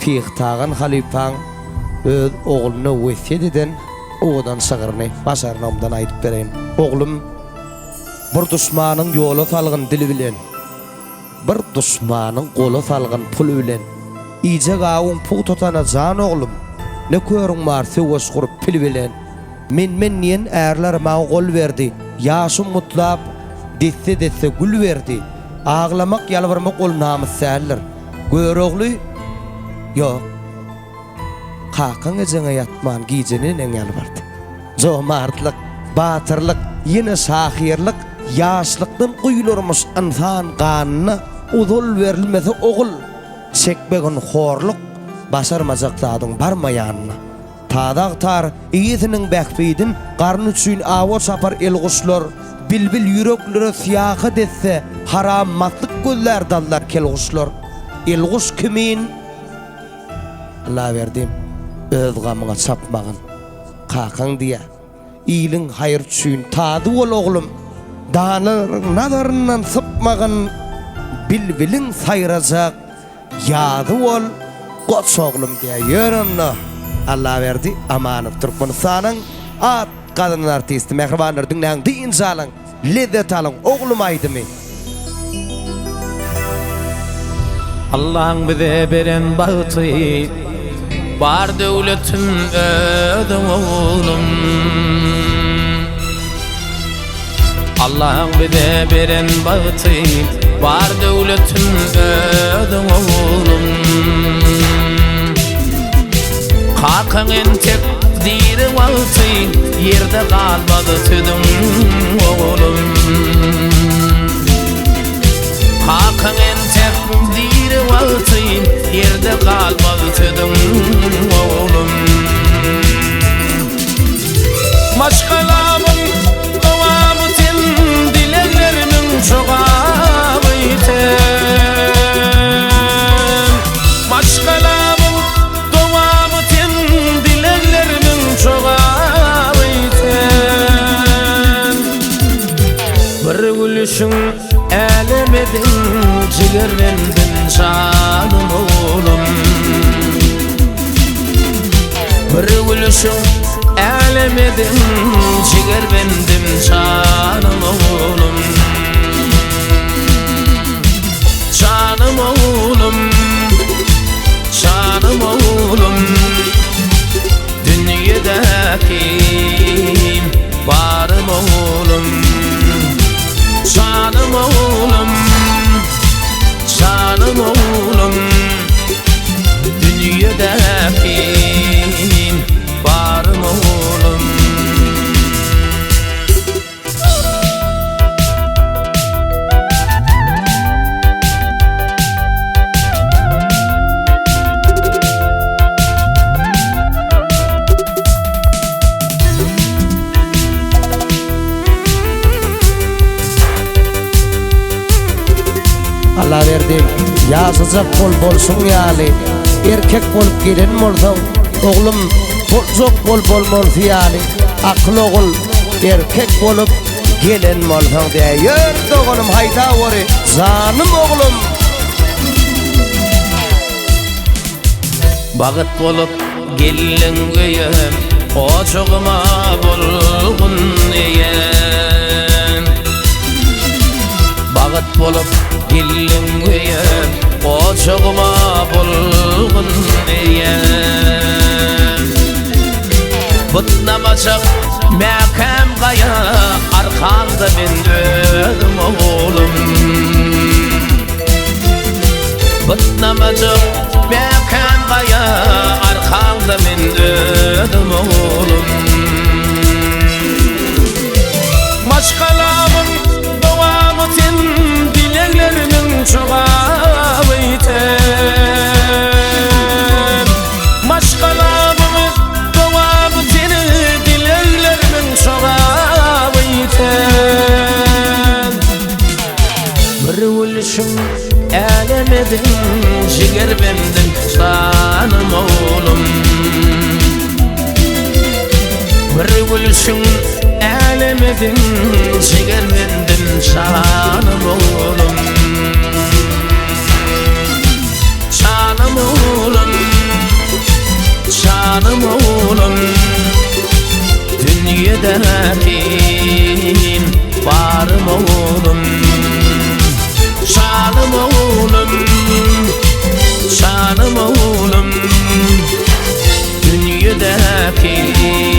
Pyhy Tagan halypaň öz ogluna wesýet eden owadan şygryny başarnygymdan aýdyp bereýin. Oglum, bir duşmanyň ýola salgyn dili bilen, Bir duşmanyň gola salgyn puly bilen, Iýjek awuň pugta tana jan oglum, Ne körüň bar söweş gurup pil bilen. Men-men diýen ärler maňa gol berdi, Ýaşym gutlap, desse-desse gül berdi. Aglamak, ýalbarmak ol namys däldir. Görogly, Ýok. Kakaň ejeňe ýatman gije neneň ýalbardy. Jomartlyk, batyrlyk, ýene şahyrlyk ýaşlykdan guýularmyş ynsan ganyna, ozal berilmese ogul, çekmegin horluk, başarmajak zadyň barma ýanyna. Tazy agtar, eýesiniň bähbidin, garny üçin awa çapar elguşlar, bilbil ýüreklere syýahat etse, haram maslyk gözlär daldar kelguşlar. Elguş kimin. Allaberdim, öz gamyňa çapmagyn. Kakaň diýýär, Iliň haýry üçin tazy bol oglum, Danalaryň nazaryndan sypmagyn, Bilbiliň saýrajak ýazy bol, goç oglum diýýär. Ýör onda, Allaberdi Amanow Türkmenistanyň at gazanan artisti. Mähribanlar diňläň, dynç alyň! Lezzet alyň oglum aýdymy. Allaň bize beren bagty Bar döwletim özüň oglum Allaň bize beren bagty Bar döwletim özüň oglum Kakaň entek diri wagty Ýerde galmaz sözüň oglum Kakaň entek diri wagty Ýerde galmaz sözüň oglum Maşgalamyň dowamy sen Dileglerimiň jogaby sen Maşgalamyň dowamy sen Dileglerimiň jogaby sen Bir gülüşiň älem ediň Jigerbendim janym oglum Bir gülüşiň älem ediň Jigerbendim janym oglum Janym oglum Janym oglum Dünýedäki barym oglum Janym oglum Janym oglum Dünýedäki barym oglum. Allaberdi, ýaşajak bol bolşuň ýaly, erkek bolup gelen bolsaň, oglum, boljak bol bolmalysy ýaly, akyl ogul, erkek bolup gelen bolsaň diýä. Ýör doganym haýdaweri, janym oglum! Bagyt bolup geldiň öýe, Ojagyma bolgun eýe. Bagyt bolup geldiň öýe, Ojagyma bolgun eýe. Butnamajak mäkäm gaýa, Arkamda men özüm oglum. Butnamajak mäkäm gaýa, Arkamda men özüm oglum. Maşgalamyň dowamy sen, Dileglerimiň jogaby sen. Maşgalamyň dowamy sen, Dileglerimiň jogaby sen. Bir gülüşiň älem ediň, Jigerbendim, janym oglum. Bir gülüşiň älem ediň, Jigerbendim, janym oglum. Janym oglum. Dünýedäki barym oglum Şanym oglum Şanym oglum Dünýedäki.